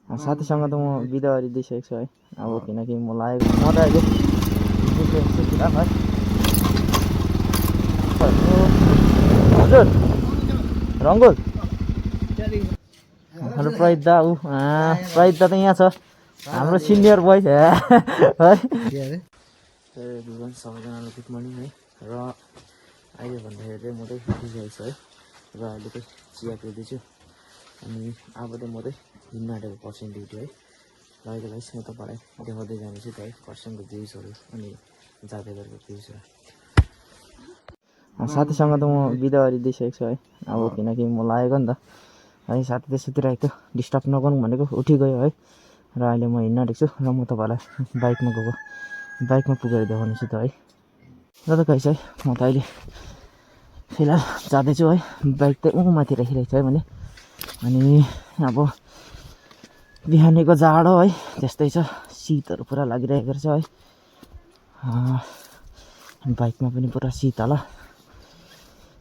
साथीसँग त म बिदावारी दिइसकेको छु है। अब किनकि म लागेको म त अहिले हजुर रङ्गुल हेलो प्रहित दा ऊ प्रहित दा त यहाँ छ हाम्रो सिनियर बोय है सबैजनालाई गुड मर्निङ है। र अहिले भन्दाखेरि चाहिँ म चाहिँ उठिसकेको छु है। र अहिले चाहिँ चिया पिउँदैछु अनि अब चाहिँ म चाहिँ हिँड्न आँटेको खरसाङ ड्युटी है। र अहिले गाइस म तपाईँलाई देखाउँदै जानेछु त है खरसाङको भ्युजहरू अनि जाँदै गरेको भ्युजहरू। साथीसँग त म बिदावारी दिइसकेको छु है। अब किनकि म लागेको नि त है साथी चाहिँ सुतिरहेको थियो डिस्टर्ब नगरौँ भनेको उठिगयो है। र अहिले म हिँड्न आँटेको छु र म तपाईँलाई बाइकमा पुगेर देखाउनेछु त है। र त गाइस है म त अहिले फिलहाल जाँदैछु है। बाइक त माथि राखिरहेको छ है मैले। अनि अब बिहानीको जाडो है त्यस्तै छ शीतहरू पुरा लागिरहेको छ है। बाइकमा पनि पुरा शीत होला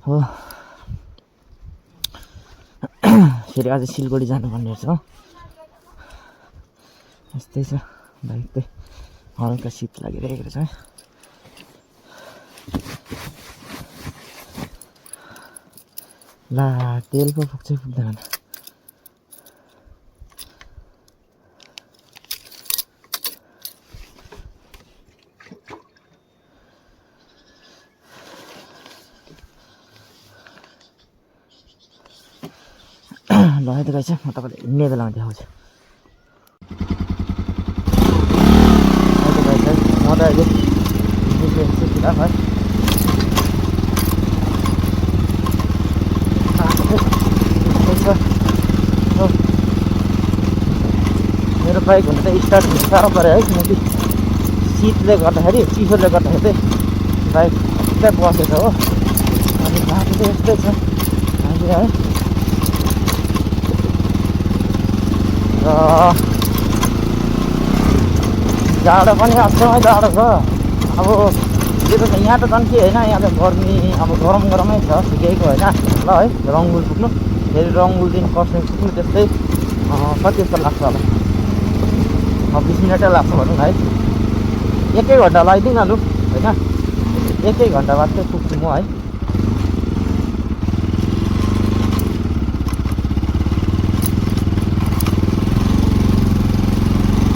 हो। फेरि आज सिलगढी जानुपर्ने रहेछ हो। यस्तै छ बाइक चाहिँ हल्का शीत लागिरहेको छ है। ला तेल पो पुग्छ पुग्दैन ल है त गाइस म तपाईँलाई हिँड्ने बेलामा देखाउँछु। म त अहिले फिलहाल है मेरो बाइक हुन त स्टार्ट हुनु साह्रो पऱ्यो है। किनकि शीतले गर्दाखेरि चिसोले गर्दाखेरि चाहिँ बाइक ठिक्कै बसेछ हो। अनि बाटो चाहिँ यस्तै छ अहिले है। र जाडो पनि अचम्मै जाडो छ। अब यो त यहाँ त झन् के होइन यहाँ त गर्मी अब गरमै छ ठिकैको होइन। ल है रङ्गुल पुग्नु फेरि रङ्गुलदेखि खरसाङ पुग्नु त्यस्तै कति जस्तो लाग्छ होला 26 मिनटै लाग्छ भनौँ है। 1 घन्टा लगाइदिउँ न लु होइन 1 घन्टा बाद चाहिँ पुग्छु म है।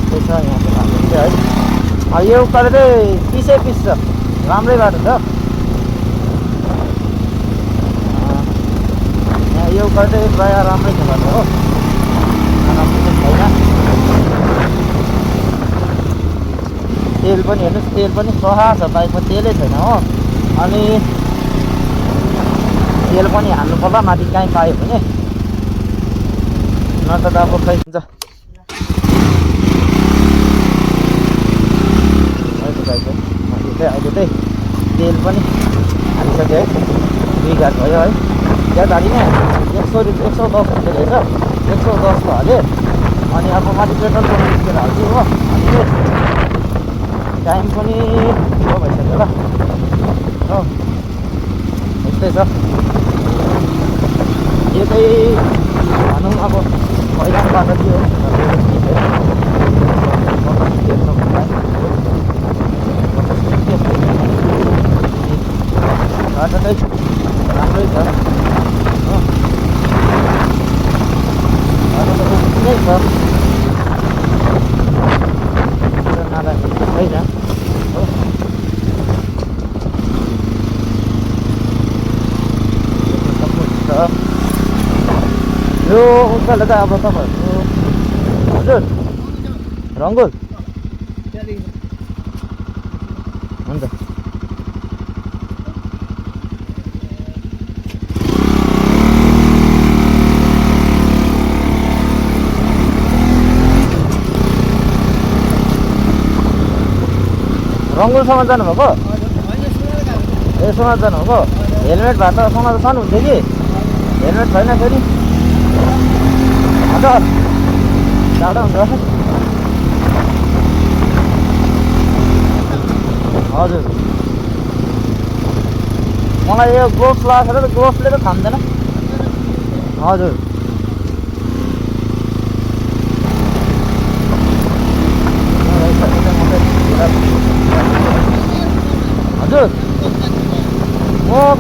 त्यही छ यहाँको बाटो चाहिँ है। यो उकालो चाहिँ 30 छ राम्रै बाटो छ। यहाँ यो उकालो चाहिँ प्रायः राम्रै छ बाटो हो नराम्रो चाहिँ छैन। तेल पनि हेर्नुहोस् तेल पनि सहा छ बाइकमा तेलै छैन हो। अनि तेल पनि हाल्नु पर्ला माथि कहीँ पायो भने नत्र त अब खै हुन्छ। अहिले चाहिँ तेल पनि हालिसक्यो है 2 घाट भयो है। ज्यादा हालिने 110 रुपियाँ रहेछ 110 को हाल्यो। अनि अब माथि पेट्रोल पनि निस्केर हाल्छु हो। अनि टाइम पनि ठुलो भइसक्यो ल हो यस्तै छ। यो चाहिँ भनौँ अब पहिलाको बाटो के हो बाटो चाहिँ राम्रै छ हो। बाटो त ओके छ नाला छैन हो। यो उकालो त अब तपाईँहरूको हजुर रङ्गुल हुन्छ। रङ्गुलसम्म जानुभएको ए सोनार जानुभएको हेलमेट भए त सोनार त सानो हुन्थ्यो कि हेलमेट छैन फेरि हजुर जाडो हुन्छ हजुर। मलाई यो ग्लोभ्स लगाएको छ त ग्लोभ्सले त थाम्दैन हजुर।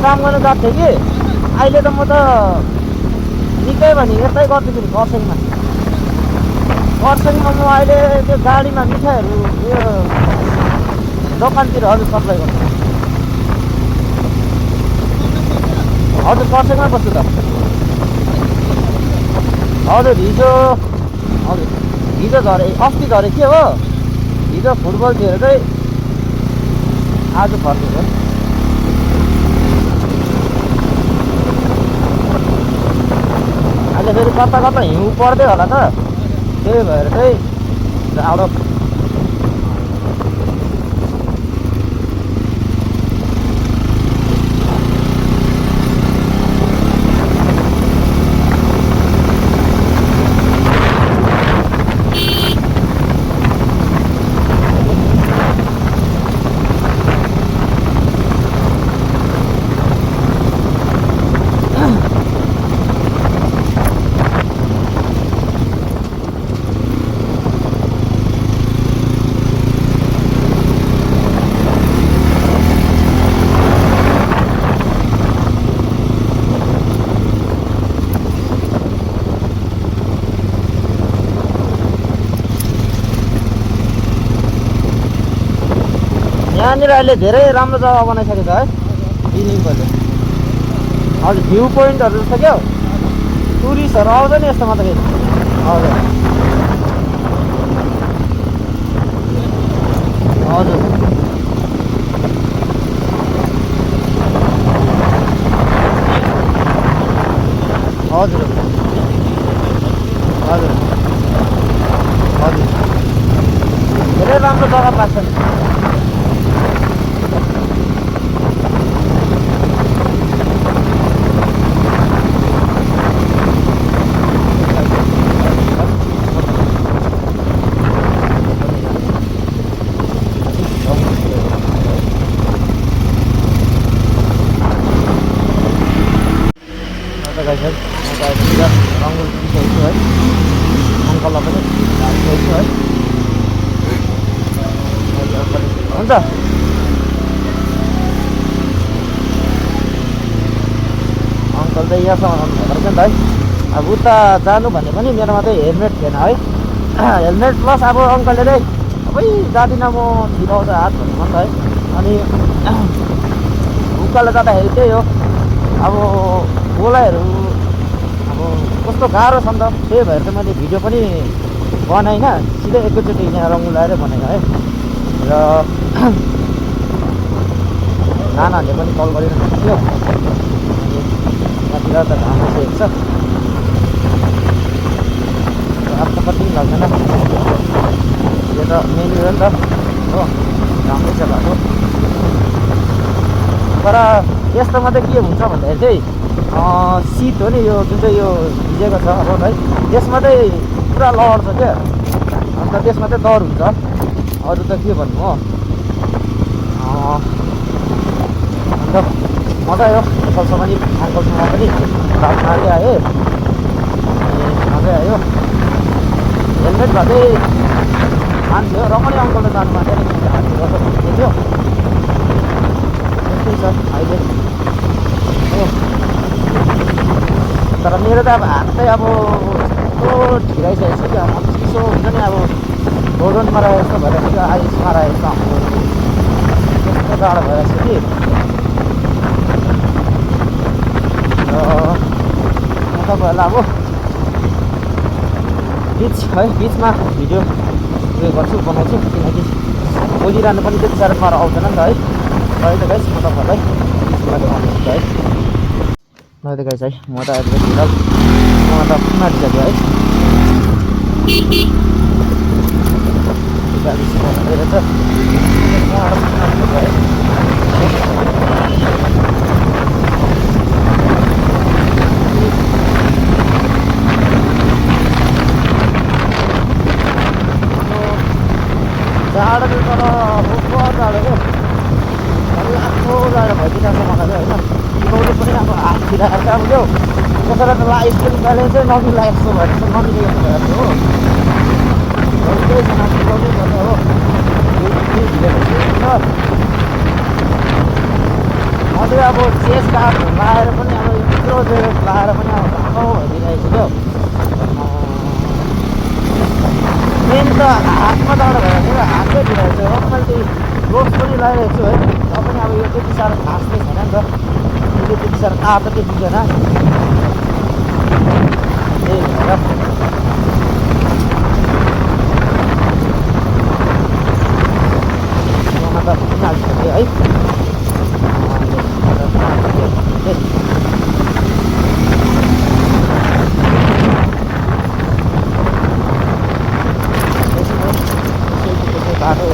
काम गर्न जान्थेँ कि अहिले त म त निकै भने यतै गर्दैछु नि खरसाङमा म अहिले त्यो गाडीमा मिठाईहरू उयो दोकानतिर हजुर सप्लाई गर्छु हजुर खरसाङमै बस्छु त हजुर हिजो झरे अस्ति झरे के हो हिजो फुटबल थियो चाहिँ आज फर्केको अहिले फेरि कता कता हिउँ पर्दै होला त त्यही भएर चाहिँ जाडो यहाँनिर अहिले धेरै राम्रो जग्गा बनाइसकेको छ है बिल्डिङहरूले हजुर भ्यू पोइन्टहरू छ क्या टुरिस्टहरू आउँछ नि यस्तोमा त फेरि हजुर हजुर हजुर हजुर हजुर धेरै राम्रो जग्गा पाएको छ नि रङ्गुल पुगिसकेको छु है अङ्कललाई पनि राखिसकेको छु है हुन्छ अङ्कल चाहिँ यहाँसम्म आउनुभएको रहेछ नि त है अब उता जानु भने पनि मेरोमा चाहिँ हेलमेट थिएन है हेलमेट प्लस अब अङ्कलले चाहिँ अबै जाँदिनँ म छिराउँछ हात भन्नु त है अनि उकालो जाँदाखेरि त्यही हो अब गोलाइहरू अब कस्तो गाह्रो छ नि त त्यही भएर चाहिँ मैले भिडियो पनि बनाइनँ सिधै एकैचोटि यहाँ रङ्गुल आएर बनाएको है र नानाहरूले पनि कल गरिरहनु थियो यहाँतिर त घाम बसेको छ अब त कति पनि लाग्दैन यो त मेन हो नि त हो राम्रै छ बाटो तर यस्तोमा चाहिँ के हुन्छ भन्दाखेरि चाहिँ शीत हो नि यो जुन चाहिँ यो भिजेको छ अब है त्यसमा चाहिँ पुरा लड्छ क्या अन्त त्यसमा चाहिँ डर हुन्छ अरू त के भन्नु हो अन्त मजा आयो अङ्कलसँग पनि बात मार्दै आएँ मजै आयो हेलमेट भए मान्थ्यो र पनि अङ्कलले जानु मान्दैन थियो त्यस्तै छ अहिले हो तर मेरो त अब हात चाहिँ अब यस्तो ढिलाइसकेको छ कि अब चिसो हुन्छ नि अब ओजनमा रहेको जस्तो भइरहेको छ आइसमा रहेको छ त्यस्तो जाडो भइरहेको छ कि र म तपाईँहरूलाई अब बिचमा भिडियो उयो गर्छु बनाउँछु किनकि बोलिरहनु पनि त्यति साह्रो पारा आउँदैन नि त है अहिले गाइस म तपाईँहरूलाई बिचमा देखाउनु है नभए गाइस है म त अहिले फिलहाल म त माथि जान्छु है गाडी सिकाएर छ जाडो तर जाडो क्या लाखो जाडो भइदिरहेको मलाई चाहिँ होइन सिकाउनु पनि अब हात फिराएर अब क्या कसैलाई त स्किन ब्यालेन्स चाहिँ नमिलाएको जस्तो भएर नमिलेको जस्तो भइरहेको हो त्यही सिकाउनै पर्छ हो म चाहिँ अब चेस्ट मजाबाट भएर मेरो हातै भिडाएको छ हो। मैले त्यही ग्लोभ्स पनि लगाइरहेको छु है। र पनि अब यो त्यति साह्रो खास चाहिँ छैन नि त, यो त्यति साह्रो तातो देखिँदैन त्यही भएर ममा त भनिहाल्छु है। बाटो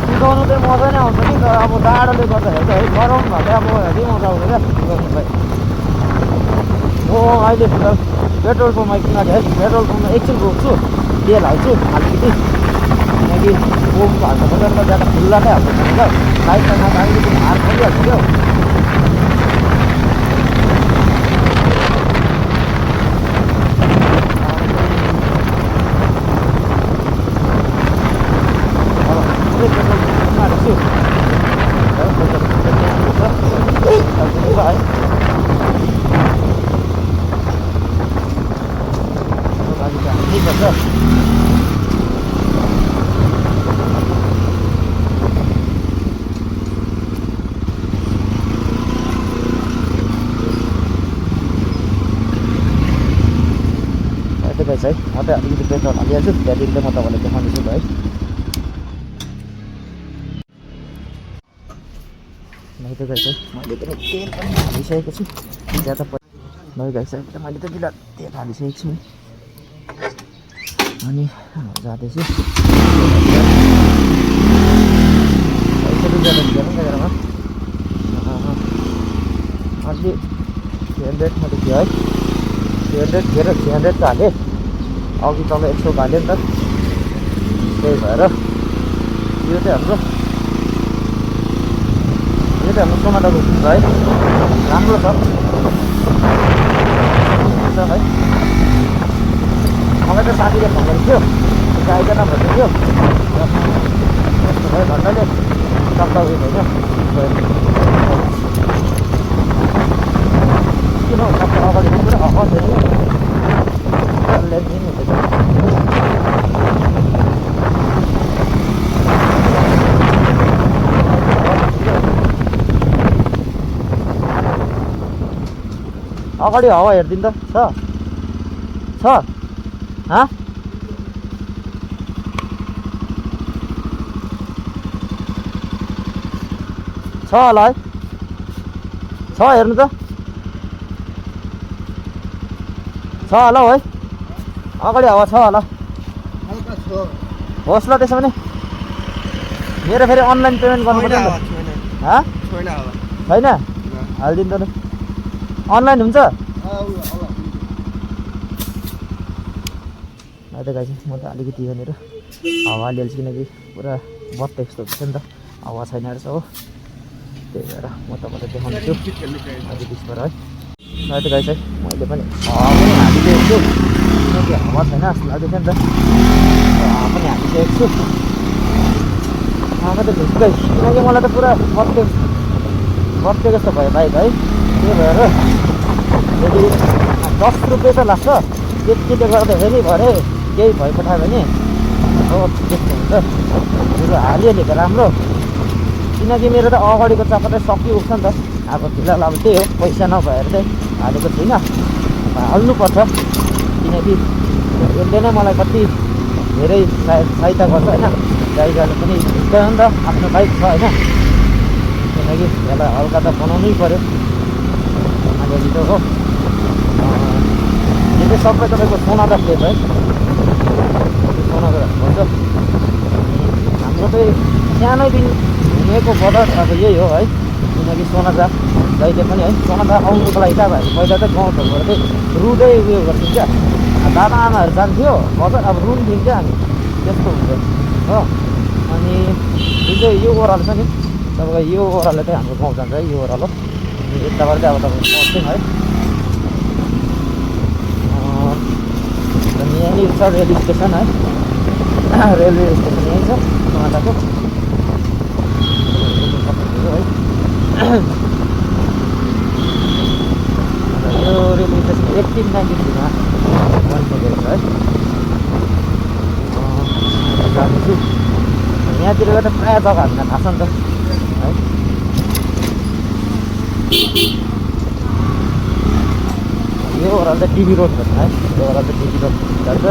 सिकाउनु चाहिँ मजा नै आउँछ कि, तर अब जाडोले गर्दाखेरि चाहिँ है गरम भए अब हेभी मजा आउँछ क्या सिकाउनुलाई। म अहिले फिलहाल पेट्रोल पम्पमा किनकि है पेट्रोल पम्पमा एकछिन रोक्छु, तेल हाल्छु अलिकति, किनकि पम्प हाल्नु पर्छ नि त, ज्यादा खुल्ला नै हाल्नु पर्छ बाइकमा अलिकति हात खोलिहाल्छु क्या। है म त अलिकति पेट्रोल हालिहाल्छु, त्यहाँदेखि चाहिँ म तपाईँलाई देखाउनेछु है। भाइ त गाइस है मैले पनि तेल पनि हालिसकेको छु, ज्यादा भाइ गाइस है मैले त फिलहाल तेल हालिसकेको छु अनि जाँदैछु अलि 300 मात्रै थियो है, 300 त हालेँ, अघि तल 100 हाल्यो नि त, त्यही भएर यो चाहिँ हाम्रो टमाटरको छ है, राम्रो छ है। मलाई त साथीले भन्दै थियो आइकन भन्दै थियो, यस्तो भयो भन्नाले सक्दा उयो होइन किन सक्दा अगाडि पुरा हुँदैछ। अगाडि हावा हेरिदिनु त छ होला है, छ हेर्नु त छ होला हौ है, अगाडि हावा छ होला, होस् ल। त्यसो भने मेरो फेरि अनलाइन पेमेन्ट गर्नु पर्छ छैन, हालिदिनु त अनलाइन हुन्छ। त गाइस म त अलिकति यहाँनिर हावा लिएल्छु, किनकि पुरा बत्त यस्तो हुन्छ नि त, हावा छैन रहेछ हो, त्यही भएर म तपाईँलाई देखाउँछु अझै बिचबाट है। त गाइस है मैले पनि हावा पनि हालिदिएको छु, किनकि हावा छैन जस्तो लाग्दैछ नि त, हावा पनि हालिसकेको छु। हावा त ढुक्कै, किनकि मलाई त पुरा बत्ते जस्तो भयो बाइक है, त्यही भएर यदि 10 रुपियाँ त लाग्छ त्यतिले गर्दाखेरि भरे केही भइपठायो भने हो त्यस्तो हुन्छ। मेरो हालिहालेको राम्रो, किनकि मेरो त अगाडिको चक्का चाहिँ सकिउठ्छ नि त, अब फिलहाल अब त्यही हो पैसा नभएर चाहिँ हालेको छुइनँ, हाल्नुपर्छ किनकि यसले नै मलाई कति धेरै सहायता गर्छ होइन, गाडी जानु पनि हुँदैन नि त, आफ्नो बाइक छ होइन, किनकि यसलाई हल्का त बनाउनै पऱ्यो अलिअलि त हो। यो चाहिँ सबै तपाईँको सोनादा प्लेट है, सोनादा भन्छ। हाम्रो चाहिँ सानैदेखि घुमेको बदर अब यही हो है, किनकि सोनादा जहिले पनि है सोनादा आउनुको लागि त अब हामी पहिला त गाउँठाउँबाट चाहिँ रुँदै उयो गर्थ्यौँ क्या, दादा आमाहरू जान्थ्यो बजार अब रुन्थ्यौँ क्या हामी, त्यस्तो हुन्छ हो। अनि जुन चाहिँ यो ओह्रालो छ नि तपाईँको, यो ओह्रालो चाहिँ हाम्रो गाउँ जान्छ है, यो ओह्रालो यताबाट चाहिँ अब तपाईँको पहुँच्छौँ है। अनि यहाँनिर छ रेलवे स्टेसन है, रेलवे स्टेसन यहीँ छ सोनादाको है। यो रेलवे स्टेसन 1893 बनिसकेको छ है। जाँदैछु यहाँतिरको त प्रायः जग्गा हामीलाई थाहा छ नि त है। यो ओह्रालो चाहिँ टिभी रोड भन्छ है, यो ओह्रालो चाहिँ टिभी रोड जान्छ।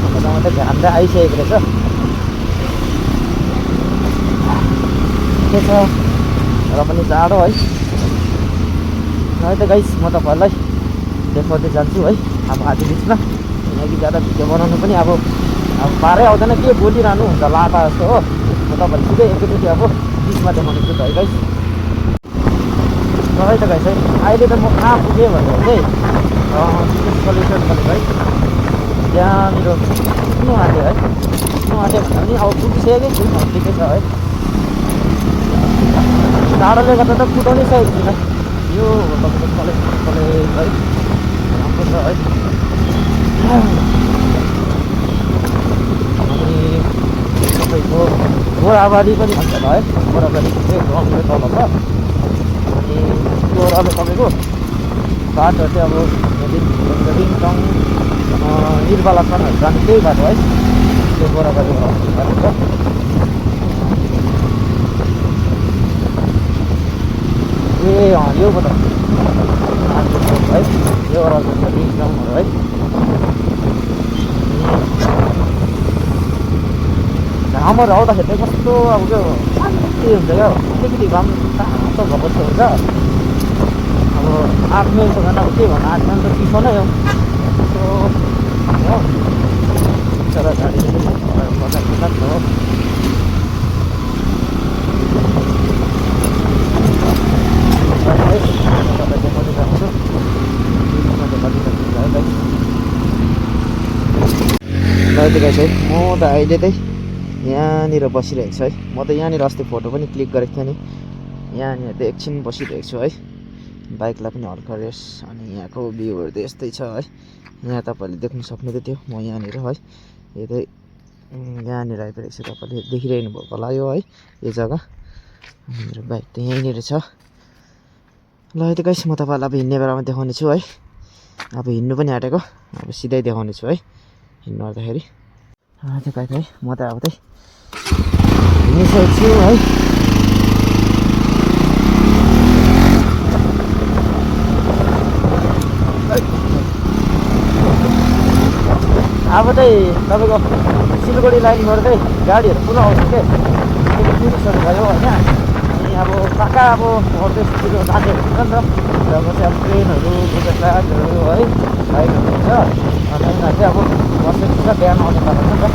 तपाईँसँग त घाम त आइसकेको रहेछ, के छ र पनि जाडो है। है त गाइस, म तपाईँहरूलाई देखाउँदै जान्छु है अब आधी बिचमा, किनकि ज्यादा भिडियो बनाउनु पनि अब पारै आउँदैन, के बोलिरहनु हुन्छ लापा जस्तो हो। म तपाईँहरूले सिधै एकैचोटि अब बिचमा देखाउनेछु त है गाइस। र है त गाइस है, अहिले त म कहाँ पुगेँ भने चाहिँ सल्युसन भनेको है त्यहाँनिर पुग्नु आँट्यो है, पुग्नु आँट्यो भने अब पुगिसकेकै छु, ठिकै छ है। जाडोले गर्दा त कुदाउनै सकेको छुइनँ, यो तपाईँको कलेज है राम्रो छ है। अनि तपाईँको गोराबारी पनि भन्छ त है, गोराबारी चाहिँ गाउँको तल छ। अनि त्यो ओह्रालो तपाईँको बाटो चाहिँ अब रिङटङ निर्वालासनहरू जाने त्यही बाटो है, त्यो गोराबारी बाटो छ। ए यो पो त है, यो ओह्रालो छ रिङटङहरू है। घामहरू आउँदाखेरि चाहिँ कस्तो अब त्यो शान्ति हुन्छ क्या, अलिकति घाम तातो भएको जस्तो हुन्छ। अब 8 माइलको झन् अब के भन्नु, 8 माइल त चिसो नै हो हो, तर गाडी चाहिँ मजा छ हो। है म त अहिले चाहिँ यहाँनिर बसिरहेको छु है, म त यहाँनिर अस्ति फोटो पनि क्लिक गरेको थिएँ नि, यहाँनिर त एकछिन बसिरहेको छु है, बाइकलाई पनि हल्का रेस। अनि यहाँको भ्यूहरू त यस्तै छ है, यहाँ तपाईँहरूले देख्नु सक्नुहुँदै थियो म यहाँनिर है, यो चाहिँ यहाँनिर आइपुगेको छु, तपाईँले देखिरहनु भएको होला यो है, यो जग्गा। मेरो बाइक त यहीँनिर छ। ल है त गाइस, म तपाईँहरूलाई अब हिँड्ने बेलामा देखाउने छु है, अब हिँड्नु पनि आँटेको, अब सिधै देखाउने छु है हिँड्नु आँट्दाखेरि। त्यो गाइस है, म त अब चाहिँ हिँडिसकेको छु है। अब चाहिँ तपाईँको सिलगढी लाइनबाट चाहिँ गाडीहरू पुरा आउँछ के, टुरिस्टहरू भयो होइन। अनि अब कहाँ कहाँ अब परदेशतिर जाने हुन्छ नि त, जब चाहिँ अब ट्रेनहरू, फ्लाइटहरू है, फ्लाइटहरू हुन्छ। अनि उनीहरू चाहिँ अब वर्षैपिछा बिहान आउने बाटो छ नि त,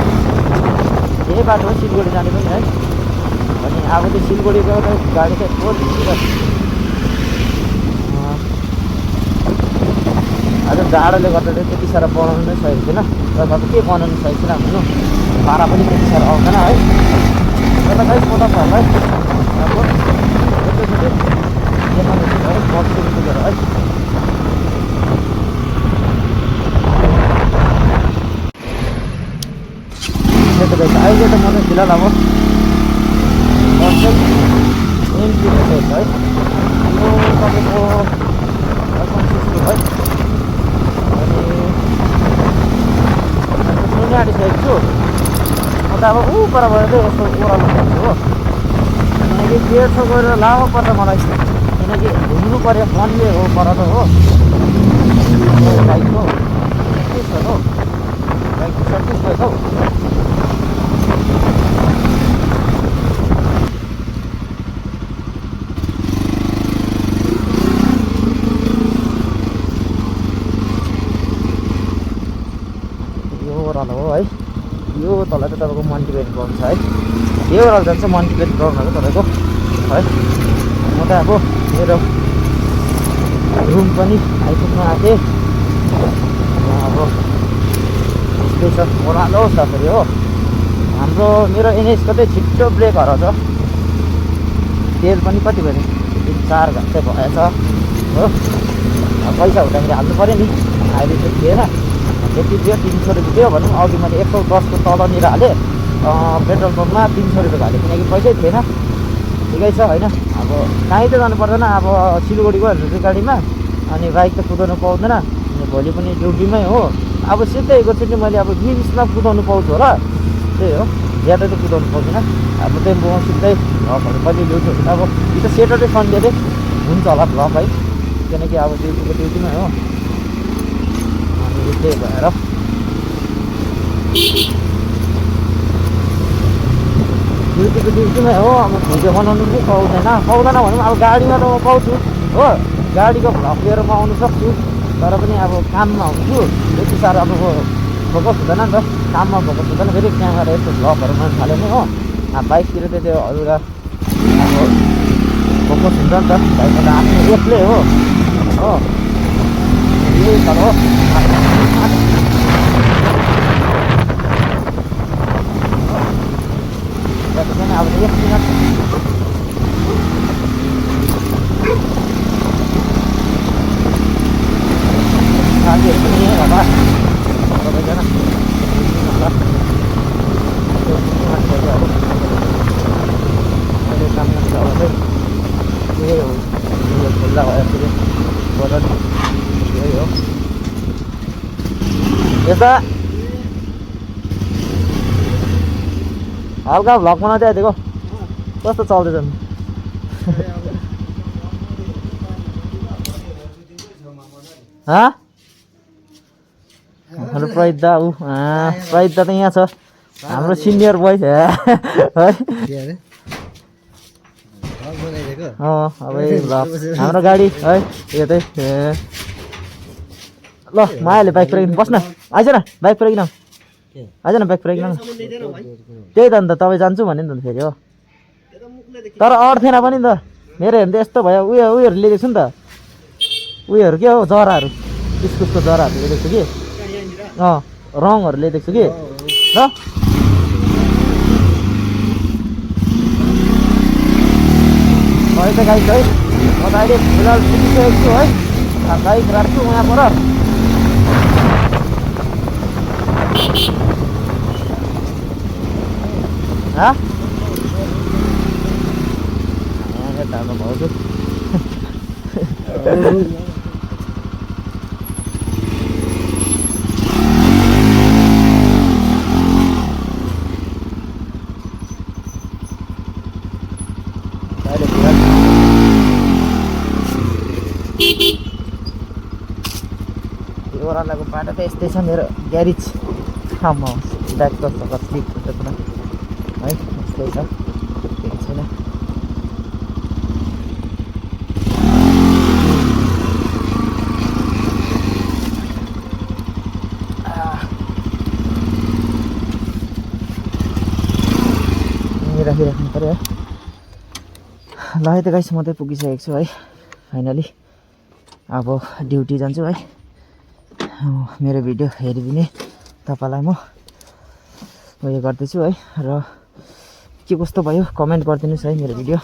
यही बाटो हो सिलगढी जाने पनि है। अनि अब चाहिँ सिलगढीको गाडी चाहिँ यत्रो भिडिरहेको आज जाडोले गर्दा चाहिँ त्यति साह्रो बनाउनु नै सकेको थिएन, तर अब के बनाउनु सकेको छैन भन्नु, भाडा पनि त्यति साह्रो आउँदैन है। तर गाइस म तपाईँहरूलाई अब एकैचोटि देखाउने छु है, बक्सिङ पुगेर है। अहिले त म चाहिँ फिलहाल अब एमपी भइसकेको है, यो तपाईँको है। अनि आँटिसकेको छु म त अब परबाट चाहिँ यस्तो ओह्रालो भन्छु हो, किनकि डेढसो गएर लामो पर्छ मलाई, किनकि घुम्नु पऱ्यो मनले हो पर त हो बाइकको के छ हो, बाइकको सर्भिस भएछ हौ। हो है, यो तल होला त तपाईँको मन्टिभेट ग्राउन्ड छ है, यो ओभरअल जान्छ मन्टिभेट ग्राउन्डहरू तपाईँको है। म त अब मेरो रुम पनि आइपुग्न आँटेँ। अब यस्तै छ, ओह्रालो छ फेरि हो। हाम्रो मेरो एनएच कतै छिट्टो ब्रेक हराउँछ, तेल पनि कति भयो 3-4 घन्टा भएछ हो। अब पैसा हुँदाखेरि हाल्नु पऱ्यो नि, अहिले चाहिँ थिएन। यति थियो 300 रुपियाँ थियो भनौँ, अघि मैले 110 को तलनिर हालेँ पेट्रोल पम्पमा 300 रुपियाँ हालेँ, किनकि पैसै थिएन। ठिकै छ होइन, अब काहीँ त जानु पर्दैन। अब सिलगढी गयो भने गाडीमा, अनि बाइक त कुदाउनु पाउँदैन, अनि भोलि पनि ड्युटीमै हो। अब सिधै एकैचोटि मैले अब बिचमा कुदाउनु पाउँछु होला, त्यही हो, ज्यादा त कुदाउनु पाउँदिनँ। अब टेम्पोमा सिधै भ्लगहरू कहिले ल्याउँछु भने अब यो त सेटरडे सन्डे चाहिँ हुन्छ होला भ्लग है, किनकि अब ड्युटीमै हो। अनि त्यही भएर ड्युटीमै हो। अब भिडियो बनाउनु पनि पाउँदैन भनौँ, अब गाडीमा त म पाउँछु हो, गाडीको भ्लग लिएर म आउनु सक्छु, तर पनि अब काममा हुन्छु, यति साह्रो अब फोकस हुँदैन नि त, काममा फोकस हुँदैन। फेरि त्यहाँ गएर यस्तो भ्लगहरू बनाउनु थाल्यो नि हो। अब बाइकतिर त त्यो हल्का अब फोकस हुन्छ नि त, बाइकमा त आफ्नो एक्लै हो हो, यही छ हो। अब 1 मिनट साथीहरू पनि होला सबैजना अहिले काम गर्छ। अब चाहिँ यही हो, यो खुल्ला भयो फेरि बजार, यही हो। यता हल्का भ्लग बनाउँदै आइदिएको, कस्तो चल्दैछ नि प्रहित दा प्रहित दा त यहाँ छ, हाम्रो सिनियर बोय है। अब हाम्रो गाडी है यो चाहिँ ल, मायाले बाइक पुऱ्याइकन बस्न, आइज न बाइक पुऱ्याइकन, आइज न बाइक पुऱ्याइकन। त्यही त अन्त तपाईँ जान्छु भने नि त फेरि हो, तर अड्थेन पनि नि त, मेरो हेर्नु त यस्तो भयो। उयोहरू ल्याइदिएको छु नि त, उयोहरू के हो, जराहरू, इस्कुसको जराहरू ल्याइदिएको छु कि, रङहरू ल्याइदिएको छु कि ल। अहिले त गाइस है, म त अहिले फिलहाल पुगिसकेको छु है, बाइक राख्छु यहाँ पर। यताको भाउजू ओह्रालोको बाटो त यस्तै छ। मेरो ग्यारेज ठाउँमा ब्याक कस्तो स्लिप हुन्छ पुरा है, यस्तै छ, केही छैन। राखिराख्नु पऱ्यो है। ल है त गाइस, म चाहिँ पुगिसकेको छु है फाइनली। अब ड्युटी जान्छु है। मेरो भिडियो हेरिदिने तपाईँलाई म उयो गर्दैछु है, र के कस्तो भयो कमेन्ट गरिदिनुहोस् है। मेरो भिडियो,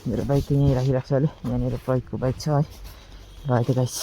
मेरो बाइक त यहीँ राखिराख्छु अहिले, यहाँनिर प्रयोगको बाइक छ है। ल है त गाइस।